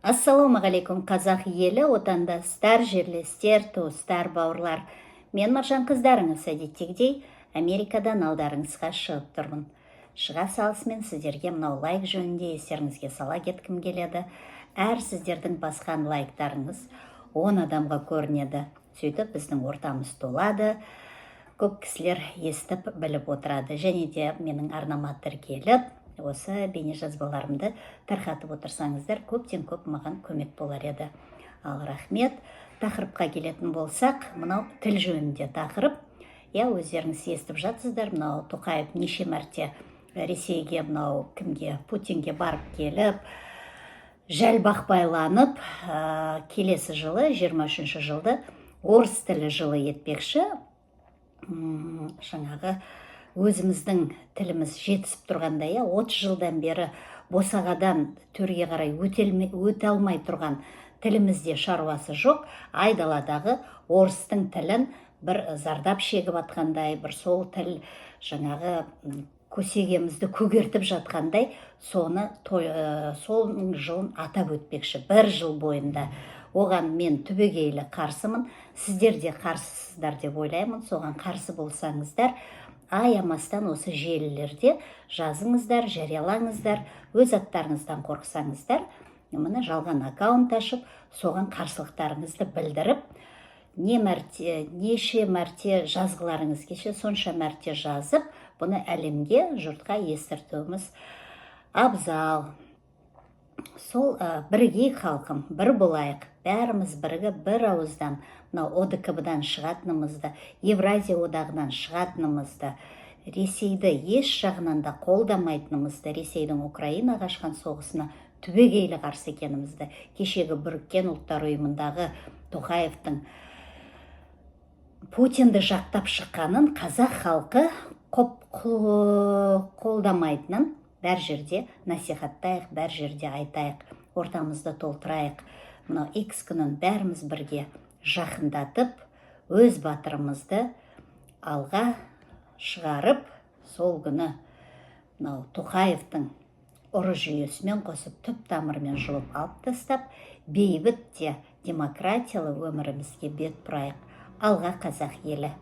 Ассалаумағалейкум, қазақ елі, отандастар, жерлестер, туыстар, бауырлар! Мен Маржан қыздарыңыз, әдеттегідей Америкадан алдарыңызға шығып тұрмын. Шыға салысымен сіздерге мынау лайк жөнінде естеріңізге сала кеткім келеді. Әр сіздердің басқан лайктарыңыз 10 адамға көрінеді. Сөйтіп біздің ортамыз толады, көп кісілер естіп біліп отырады. Және де менің арнама тіркеліп, осы бейнежазбаларымды тарқатып отырсаңыздар, көптен көп маған көмек болар еді. Ал рахмет. Тақырыпқа келетін болсақ, мынау тіл жөнінде тақырып, иә. Өздеріңіз естіп жатсыздар, мынау Тоқаев неше мәрте Ресейге, мынау кімге, Путинге барып келіп, жәлбақпайланып, келесі жылы, 23 жылды орыс тілі жылы етпекші. Жаңағы өзіміздің тіліміз жетісіп тұрғанда, иә, 30 жылдан бері босағадан төрге қарай өте алмай тұрған тілімізде шаруасы жоқ. Айдаладағы орыстың тілін бір зардап шегіп жатқандай, бір сол тіл жаңағы көсегемізді көгертіп жатқандай, соны той, соның жылын атап өтпекші бір жыл бойында. Оған мен түбегейлі қарсымын, сіздер де қарсысыздар деп ойлаймын. Соған қарсы болсаңыздар, аямастан осы желілерде жазыңыздар, жариялаңыздар. Өз аттарыңыздан қорықсаңыздар, міне, жалған аккаунт ашып, соған қарсылықтарыңызды білдіріп, не мәрте, неше мәрте жазғыларыңыз келсе, сонша мәрте жазып, бұны әлемге, жұртқа естіртуіміз абзал. Сол бірігейік, халқым, бір болайық. Бәріміз бірігіп, бір ауыздан мынау ОДКБ-дан шығатынымызды, Евразия одағынан шығатынымызды, Ресейді еш жағынан да қолдамайтынымызды, Ресейдің Украинаға ашқан соғысына түбегейлі қарсы екенімізді, кешегі Біріккен Ұлттар Ұйымындағы Тоқаевтың Путинді жақтап шыққанын қазақ халқы қолдамайтынын бәр жерде насихаттайық, бәр жерде айтайық, ортамызды толтырайық. Мынау X күнін бәріміз бірге жақындатып, өз батырымызды алға шығарып, сол күні мынау Тоқаевтың ұры жүйесімен қосып, түп тамырымен жұлып алып тастап, бейбіт те демократиялы өмірімізге бет бұрайық. Алға, қазақ елі!